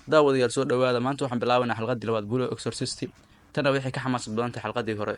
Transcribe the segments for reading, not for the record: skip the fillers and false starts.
Daawadayaal, soo dhawaada. Maanta waxaan bilaabanaa xalqadii labaad, Blue Exorcist. Tana waxay ka xamaasad badan tahay xalqadii hore.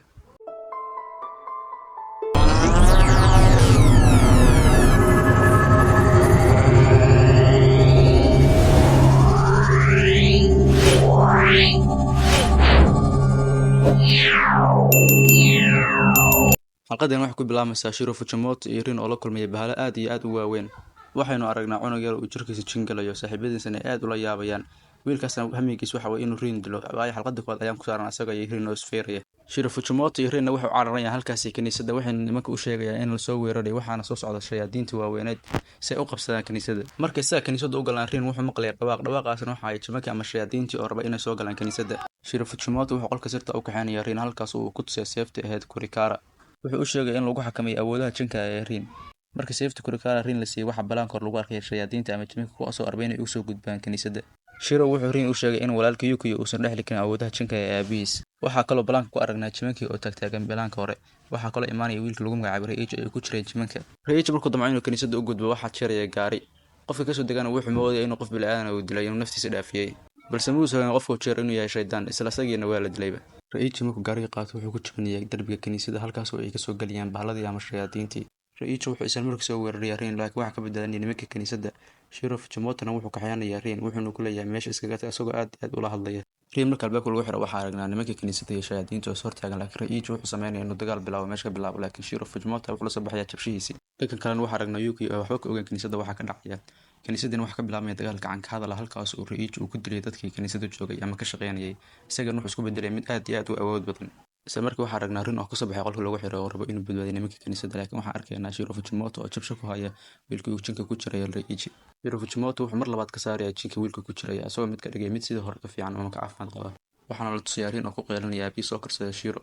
Xalqadan waxay ku bilaabmaysaa Shiro Fujimoto iyo Rin oo la kulmaya bahalo aad iyo aad u waaweyn. Waxaynu aragnaa cunug yar uu jirkiisa jingalayo, saaxiibadiisana ay aad ula yaabayaan. Wiilkaasna hamigiis waxa weeye inuu Rin dilo, waayo xalqada koowaad ayaan ku saaran asaga iyo Rin oo isfeeraya. Shiro Fujimoto iyo Rinna wuxuu cararayaan halkaasi kiniisadda, waxayna nimanka u sheegayaan in lasoo weeraray, waxaana soo socda shayaadiinta waaweyneed si ay u qabsadaan kiniisadda. Markay sidaa kiniisadda u galaan, Rin wuxuu maqlayaa dhawaaq. Dhawaaqaasna waxa ay jimanka ama shayaadiintii oo raba inay soo galaan kiniisadda. Shiro Fujimoto wuxuu qolka sirta u kaxeynaya Rin, halkaas oo uu ku tusay seefta ahayd Kurikara. Wuxuu u sheegay in lagu xakameeyo awoodaha jinka ee Rin. Marka seefta Kurikara Rin la siiyey, waxaa balaanka hor lagu arkay shayaadiinta ama jimanka, kuwaasoo arbay inay usoo gudbaan kiniisadda. Shiro wuxuu Rin u sheegay in walaalka Yukiyo uusan dhexli karin awoodaha jinka ee aabihiis. Waxaa kaloo balaanka ku aragnaa jimankii oo taagtaagan balaanka hore. Waxaa kaloo imaanaya wiilka lagu magacaabay Reiichi ay ku jireen jimanka. Reiichi markuu damco inuu kiniisadda u gudbo, waxaa jaraya gaari. Qofka kasoo degana wuxuu moodaya inuu qof bilaadan uu dilay, inuu naftiisa dhaafiyey, balse muusan ogeyn qofka jeer inuu yahay shaydaan, isla isagiina waa la dilayba. Reiichi markuu gaariga qaato, wuxuu ku jabinayaa darbiga kiniisadda, halkaas oo ay kasoo gelayaan bahladii ama shayaadiintii. Reiichi wuxuu isla markii soo weerarayaa Rin, laakiin waxaa ka badbaadinaya nimanka kiniisadda. Shiro Fujimotona wuxuu kaxaynayaa Rin, wuxuuna ku leeyahay meesha iskaga tag, isagoo aad aad ula hadlaya. Rin marka albaabka lagu xiro, waxaa aragnaa nimanka kiniisadda iyo shayaadiinta oo is hortaagan, laakiin Reiichi wuxuu sameynaya inuu dagaal bilaabo, meesha ka bilaabo, laakiin Shiro Fujimoto wuxuu la soo baxayaa jabshihiisii. Dhankan kalena waxaa aragnaa Yuki oo waxba ka ogeyn kiniisadda waxaa ka dhacaya. Kiniisaddiina waxaa ka bilaabmaya dagaal gacan ka hadal ah, halkaas uu Reiichi uu ku dilay dadkii kiniisadda joogay ama ka shaqeynayay, isagana wuxuu isku bedelay mid aad iyo aad u awood badan. Isla markii waxaa aragnaa Rin oo kasoo baxay qolka lagu xiro oo rabo inuu badbaadiyo nimanka kiniisadda, laakiin waxaan arkaynaa Shiro Fujimoto oo jabsho ku haya wiilkii uu jinka ku jiray, Reiichi. Shiro Fujimoto wuxuu mar labaad ka saarayaa jinka wiilka ku jiray, isagoo mid ka dhigay mid sidii hore ka fiican ama ka caafimaad qaba. Waxaana la tusayaa Rin oo ku qeylinaya aabihii soo korsada Shiro.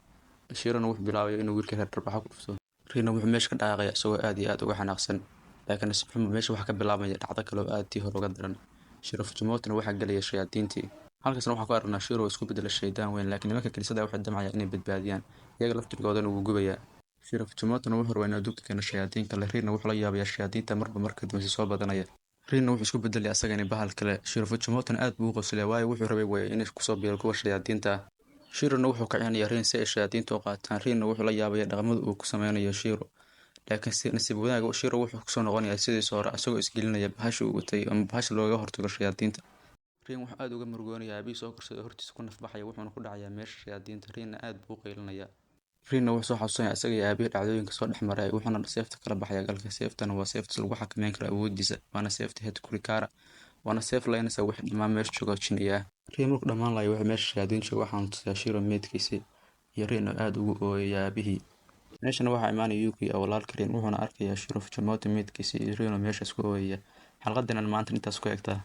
Shirona wuxuu bilaabay inuu wiilka reer dharbaxo ku dhufto. Rinna wuxuu meesha ka dhaqaaqaya isagoo aad iyo aad uga xanaaqsan, laakiin nasiib xumo meesha waxaa ka bilaabmaya dhacdo kale oo aad tii hore uga daran. Shiro Fujimotona waxaa gelaya shayaadiintii. Halkaasna waxaa ku aragnaa Shiro oo isku bedela shaydaan weyn, laakiin nimanka kiniisadda waxay damcayaan inay badbaadiyaan, iyaga laftirkoodana wuu gubayaa. Shiro Fujimotona wuxuu rabaa inuu adduunka keeno shayaadiin kale. Rinna wuxuu la yaabayaa shayaadiinta marba marka dambe soo badanaya. Rinna wuxuu isku bedelay asagani bahal kale. Shiro Fujimotona aad buu u qoslay, waayo wuxuu rabay way inay kusoo biiro kuwa shayaadiinta ah. Shirona wuxuu kicinayaa Rin si ay shayaadiinta u qaataan. Rinna wuxuu la yaabaya dhaqamada uu ku sameynayo Shiro, laakiin si nasiib wanaag Shiro wuxuu kusoo noqonayaa sidiisa hore, isagoo isgelinaya bahasha uu watay ama bahasha looga hortago shayaadiinta. Rin wuxuu aad uga murugoonayaa aabihii soo korsaday oo hortiisa ku nafbaxaya, wuxuuna ku dhacayaa meesha shayaadiinta. Rinna aad buu u qeylinayaa. Rinna wuxuu soo xasuusanaya isaga iyo aabihii dhacdooyinka soo dhex maray, wuxuuna seefta kala baxaya galka. Seeftana waa seefta lagu xakameyn karo awoodiisa, waana seefta head Kurikara, waana seef laynaysa wixii dhammaan meesha jooga jiniya. Rin markuu dhammaan lahayo wuxuu meesha shayaadiin jooga, waxaana tusayaa Shiro meydkiisii iyo Rin oo aad ugu ooyaya aabihii. Meeshana waxaa imaanaya Yuki oo walaalka Rin, wuxuuna arkayaa Shiro Fujimoto meydkiisii iyo Rin oo meeshaas ku ooyaya. Xalqadan maanta intaas ku egtaa.